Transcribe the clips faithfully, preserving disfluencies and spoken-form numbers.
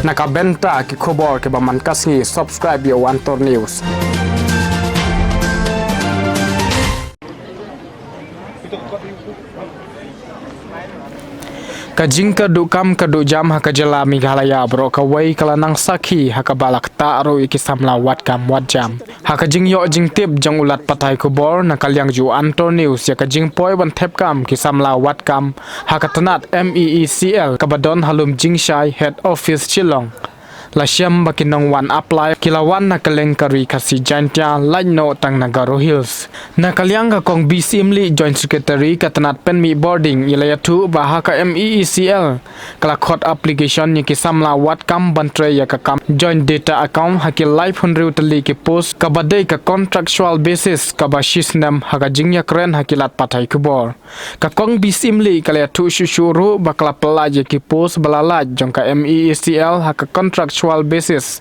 Na ka bynta ki khubor kiba man ka sngi, subscribe ïa u Antor News. Ka jingkyrduh kam kyrduh jam ha ka jylla Meghalaya baroh kawei ka la nang sakhi ha kaba la ktah ruh ïa ki samla wad kam wad jam. Ha ka jingïoh jingtip jong u lad pathai khubor na ka liang jong u Antor News ïa ka jingpoi ban thep kam ki samla wad kam ha ka tnat M E E C L kaba don ha Lumjingshai Head Office Shillong, la shem ba ki nongwan apply ki la wan na kylleng ka Ri Khasi Jaintia, lait noh tang na Garo Hills. Na ka liang ka Kong B. Syiemlieh, Joint Secretary ka tnat pynmih bording, i la ïathuh ba ha ka M E E C L ka la khot application ïa ki samla wad kam ban trei ïa ka kam joint data account ha ki laiphew hynriew tylli ki post kaba dei ka contractual basis kaba shisnem ha ka jingïakren ha ki lad pathai khubor. Ka Kong B. Syiemlieh ka la ïathuh shuh shuh ruh ba ka la pyllait ïa ki post ba la lait jong ka M E E C L ha ka contractual basis.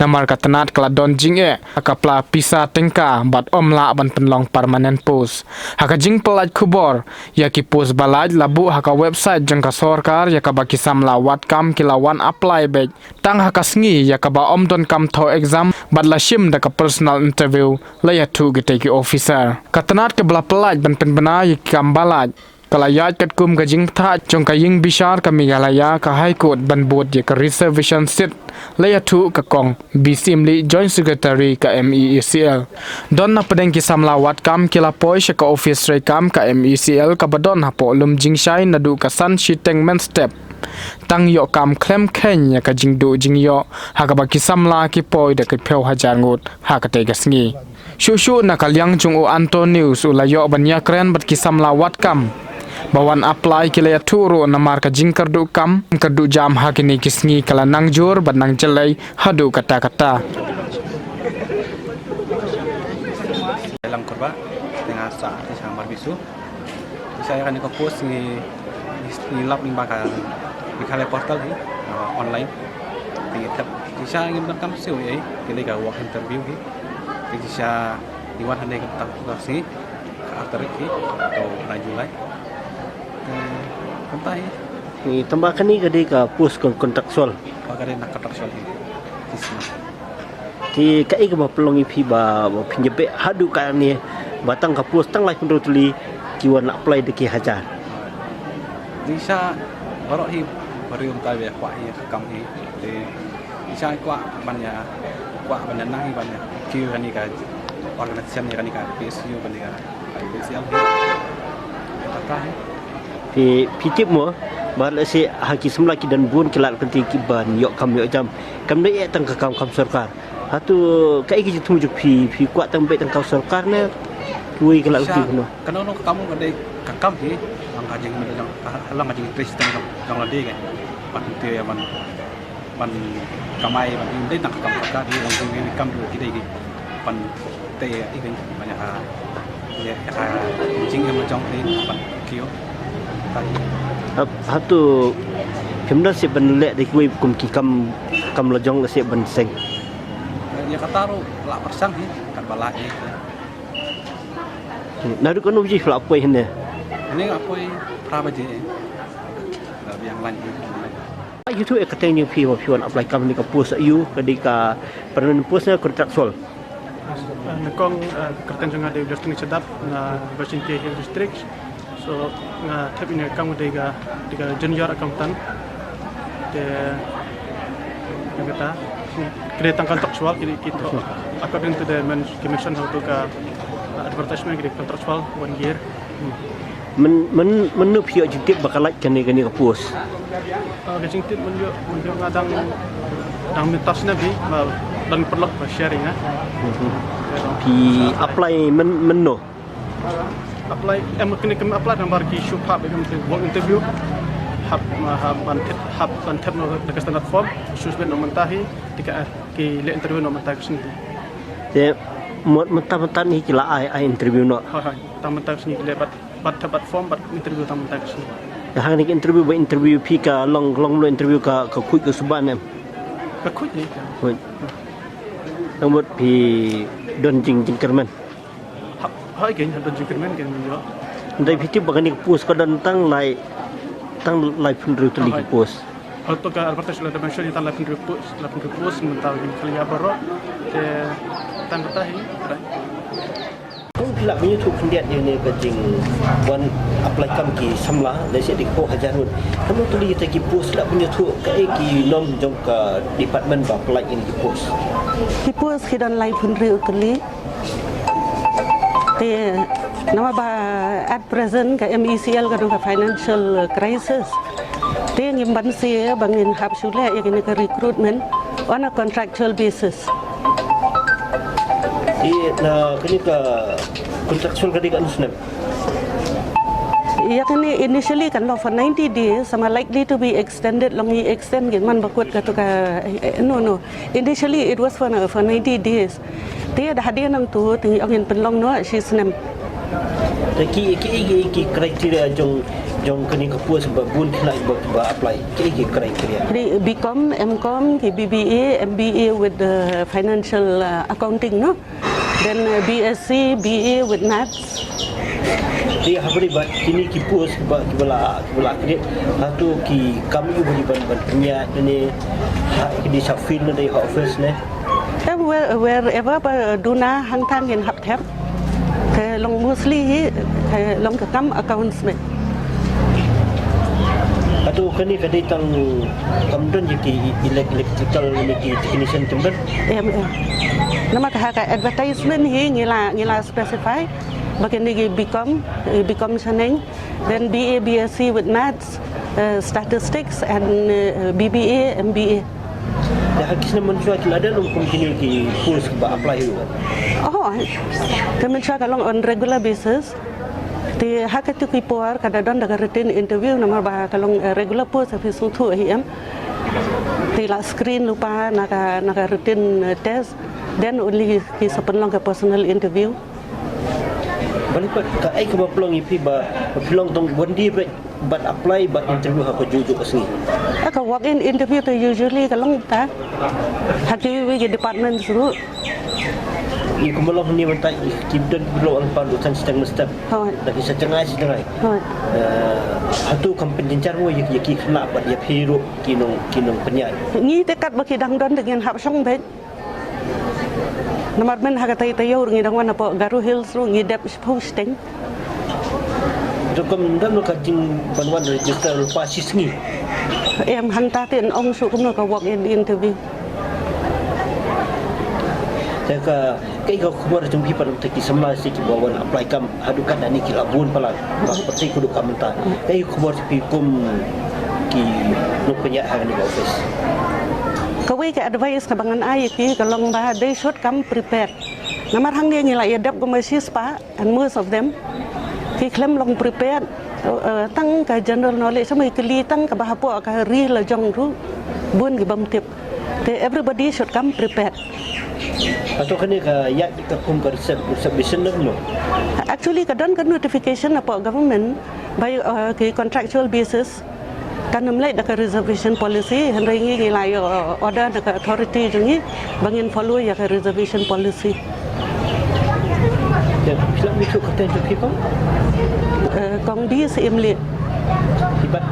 Namar ka tnat ka la don jingeh ha ka pla pisa tyngka bad ym lah ban pynlong permanent post. Ha ka jingpyllait khubor ïa ki post ba lait, la buh ha ka website jong ka sorkar ïa kaba ki samla wad kam ki la wan apply beit tang ha ka sngi ïa kaba ym don kam thaw exam bad la shim da ka personal interview, la ïathuh kitei ki officer. Ka tnat kaba la pyllait ban pynbna ïa ki kam ba lait ka la ïaid katkum ka jingbthah jong ka ïing bishar ka Meghalaya, ka High Court, ban bud ïa ka reservation seat, la ïathuh ka Kong B. Syiemlieh, Joint Secretary ka M E E C L. Don na pdeng ki samla wad kam ki la poi sha ka office treikam ka M E E C L kaba don hapoh Lumjingshai naduh ka san shiteng mynstep. Tang ïoh kam khlem kheiñ ïa ka jingduh jingïoh ha kaba ki samla ki poi da ki phew hajar ngut ha katei ka sngi. Shuh shuh na ka liang jong u Antor News u la ïoh ban ïakren bad ki samla wad kam ba wan apply, ki la ïathuh ruh namar ka jingkyrduh kam kyrduh jam ha kine ki sngi ka la nang jur bad nang jlei haduh katta katta. Lam Kurba, tengah sa, sa Marbisu. Sa ïa kane ka post ngi, ngi, ngi lap lyngba ka Meghalaya portal hi, uh, online. Te ngi tep, sa ngim donkam siew ei, ki dei ka walk interview hi. Te sa ngi wan hangne ka ta ka sngi, ka ar tarik hi, to na July. Te kumta hi. Ngi tamba kane ka dei ka post kon-, contractual. Ka dei na contractual hi. Te sa Te kaei kaba pynlong ïa phi ba, ba phin ïa beh haduh kane ba tang ka post tang laiphew hynriew tylli ki wan apply da ki hajar. Te sa baroh hi baroh ym ta ba kwah ïa ka kam hi. Te sa kwah ban ïa, kwah ban ïa nang hi ban ïa kiew kane ka organization ïa kane ka P S U kane ka P S U. Phi, phi tip mo ba lehse ha ki samla ki don bun ki lad kynti ki ban ïoh kam ïoh jam. Kam dei eh tang ka kam kam sorkar. Hato kaei ka jingthmu jong phi, phi kwah tang beit tang ka sorkar ne kiwei ki lad kynti kumno? Kano kano ka kam ka dei ka kam hi, lang ka jingmut jong, lang ka jingtrei jong, jong lade ka. Ban tei ban ban kamai ban im dei tang ka kam ka ka dei lang jong ni kam du ki dei ki ban tei i dei ban ha ya ha jing em jong ni ban kiew. Hap hatu kim da sip ban leh dei kiwei kum ki kam kam la jong la sip ban seng. Ya kata ru la persang hi kan bala i. Naduh kano ji la poi hynne? Hynne la poi phra baje. La biang lain. Ai, ïathuh ïa ka kyrteng jong phi ba phi wan apply kam ne ka post aiu, ka dei ka permanent post ne contractual? Nyngkong, eh, kyrteng jong nga dei Justin Shadap na West Jaintia Hills District. So nga thep ïa ka kam dei ka, dei ka junior accountant. Te ïa kata ka dei tang contractual, ki dei ki, according to the men-, ki mention ha ka, eh, advertisement, ki dei contractual one year. Myn, myn, mynno phi ïoh jingtip ba ka lait kane, kane ka post? Ah, ka jingtip mynno, mynno nga dang, dang mynta snem hi, ba dang paralok ba sharing, eh. Mhm. Phi apply myn, mynno? Apply, em, kane ka apply namar ki shu phah ba ki walk interview. Hap, hap ban thep, hap ban thep noh da ka standard form, shu submit noh mynta hi, te ka, ki leh interview noh mynta ka sngi hi. Te mut mynta, mynta hi ki la ai, ai interview noh. Hooid, hooid. Tang mynta ka sngi ki leh bad, bad thep bad form bad interview tang mynta ka sngi. Te hangne ka interview ba interview phi ka long, long mluh interview ka, ka khuid ka suba ne em? Ka khuid ne ka. Khuid. Tang mut phi don jing, jingkyrmen. Hap, hooid, kein don jingkyrmen kein ïoh. Dei phi tip ba kane ka post ka don tang lai, tang laiphew hynriew tylli ki post. Hato ka advertise la da mention ïa tang laiphew hynriew post, laiphew hynriew post mynta ïa ki khyllipar baroh. Te tang kata hi. Kong phi lah ban ïathuh khyndiat ïa kane ka jingwan apply kam ki samla, lehse dei hapoh hajar ngut. Kumno tylli kita ki post, lah ban ïathuh kaei ki norm jong ka department ba apply ïa kine ki post. Ki post ki don laiphew hynriew tylli. Te namar ba at present ka M E C L ka don ka financial crisis. Te ngim banse ba ngin hap shu leh ïa kane ka recruitment on a contractual basis. Ïa, na kane ka contractual ka dei katno snem? Ïa kane initially kan long for ninety days, sa ma likely to be extended, long i extend, ngim man ba kut kato ka, eh, eh, no, no. Initially it was for, for ninety days. Te da hadien nangto te ngi ong ngin pynlong noh shi snem. Te ki, ki, ki, ki criteria jong, jong kane ka post ba bun khynnah ba, ba apply. Ki, ki criteria. Ki B Com, M Com, ki B B A, M B A with the financial, uh, accounting, no? Then, uh, B S C, B A with maths. Te ha kane ba kine ki post ba ki ba la, ki ba la create, hato ki kam ïa u ban, ban pynïaid ne, ha kine sha field ne, ha office ne? Te where-, wherever ba duna hangta ngin hap thep. Te long mostly hi, te long ka kam accounts me. Hato kane ka dei tang kam don ïa ki elec-, electrical ne ki technician kam don? Em, em. Namar ka ha ka advertisement hi ngi la, ngi la specify ba kine ki B Com, eh, B Com shaneng, then B A, B S C with maths, eh, statistics and, eh, B B A, M B A. Te ha ki snem mynshuwa ki la don kum kine ki post ba apply hi ruh? Oh, te mynshuwa ka long on regular basis. Te ha katu ki por ka da don da ka written interview namar ba ka long, eh, regular post, ha phi sngewthuh hi em. Te la screen lypa na ka, na ka written, eh, test. Then only ki sa pynlong ka personal interview. Balei pat kaei kaba pynlong ïa phi ba, ba phi long tang wan die bad, bad apply bad interview ha kajuh juh ka sngi? Ah, ka walk-in interview te usually ka long ta ha kiwei ki departments ruh. Ïa kumba long hangne mynta ki don ki long, pan u san shiteng mynstep. Hooid. Da ki sa jngai sa jngai. Hooid. Eh, hato kam pynjynjar mo ïa, ïa ki khynnah bad ïa phi ruh ki nong, ki nongpynïaid? Ngi te katba ki dang don te ngin hap shong beit. Namar mynta ha katei taïew ruh ngi dang wan hapoh Garo Hills ruh ngi dep shiphew shiteng. Te kumno ka jingwan register lypa shi sngi? Em, hangta te yn ong shuh kumno ka walk-in interview. Te ka, kaei ka khubor jong phi pat na ki samla shi kiba wan apply kam haduh katne ki la bun palat. Ba pyrthei ka dei kumta. Kaei ka khubor jong phi kum ki nongpynïaid ha kane ka office? Kawei ka advice kaba ngan ai ïa ki ka long ba they should come prepared. Namar hangne ngi la ïa dep kumba shispah and most of them ki khlem long prepared, eh, tang ka general knowledge, sa ma ki kylli tang kaba hapoh ka ri la jong ruh bun ki bym tip. Te everybody should come prepared. Hato kane ka ïaid ka kum ka reserv-, reservation ne kumno? Actually ka don ka notification hapoh government by, eh, ki contractual basis. Kan ym leit da ka reservation policy, hynrei ngi ngi la ïoh order na ka authority jong ngi ba ngin follow ïa ka reservation policy. Te phi lah ban ïathuh kyrteng jong phi kong? Eh, Kong Bi Syiemlieh. Phi bat